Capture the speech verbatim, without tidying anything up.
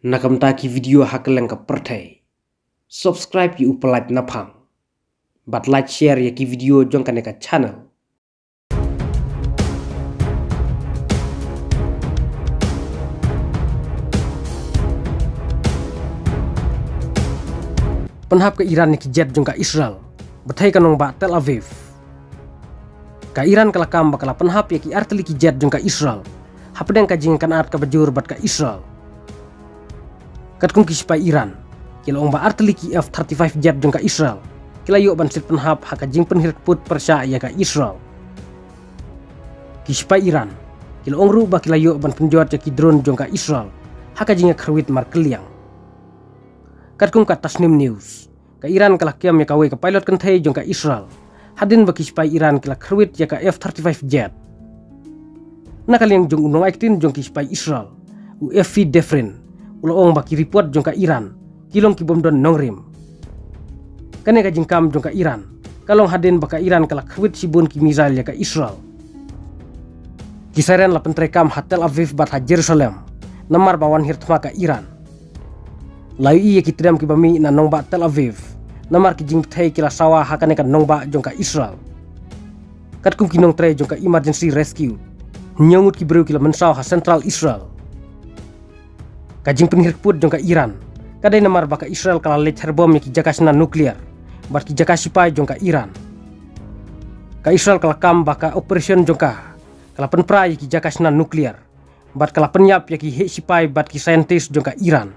Na ka bynta ki video ha kylleng ka pyrthei, subscribe ïa u Palat Naphang bad like share ïa ki video jong kane ka channel. Pynhap ka Iran ïa ki jet jong ka Israel bthei ka nongbah Tel Aviv. Ka Iran ka la kam ba ka la pynhap ïa ki artylli ki jet jong ka Israel hapdeng ka jingkynad kaba jur bad ka Israel. Katkum ki sipai Iran, ki la ong ba artylli ki F thirty-five jet jong ka Israel ki la ïoh ban shet pynhap ha ka jingpynhiar kput pyrshah ïa ka Israel. Ki sipai Iran ki la ong ruh ba ki la ïoh ban pynjot ïa ki drone jong ka Israel ha ka jingïakhrwit markylliang. Katkum ka Tasnim News, ka Iran ka la kem ïa kawei ka pilot kynthei jong ka Israel hadien ba ki sipai Iran ki la khrwit ïa ka F thirty-five jet. Na ka liang jong u nongai ktien jong ki sipai Israel, u Efi Defrin, u la ong ba ki report jong ka Iran ki long ki bym don nongrim. Kane ka jingkam jong ka Iran ka long hadien ba ka Iran ka la khrwit shibun ki missile ïa ka Israel. Ki siren la pyntreikam ha Tel Aviv bad ha Jerusalem namar ba wan hiar thma ka Iran. La ïohi ïa ki tdem kiba mih na nongbah Tel Aviv namar ki jingbthei ki la sawa ha kane ka nongbah jong ka Israel. Katkum ki nongtrei jong ka Emergency Rescue, hynñiew ngut ki briew ki la mynsaw ha central Israel. Ka jingpynhiar kput jong ka Iran ka dei namar ba ka Israel ka la leit her bom ïa ki jaka shna nuklear bad ki jaka sipai jong ka Iran. Ka Israel ka la kam ba ka operation jong ka ka la pynpra ïa ki jaka shna nuklear bad ka la pynïap ïa ki heh sipai bad ki scientist jong ka Iran.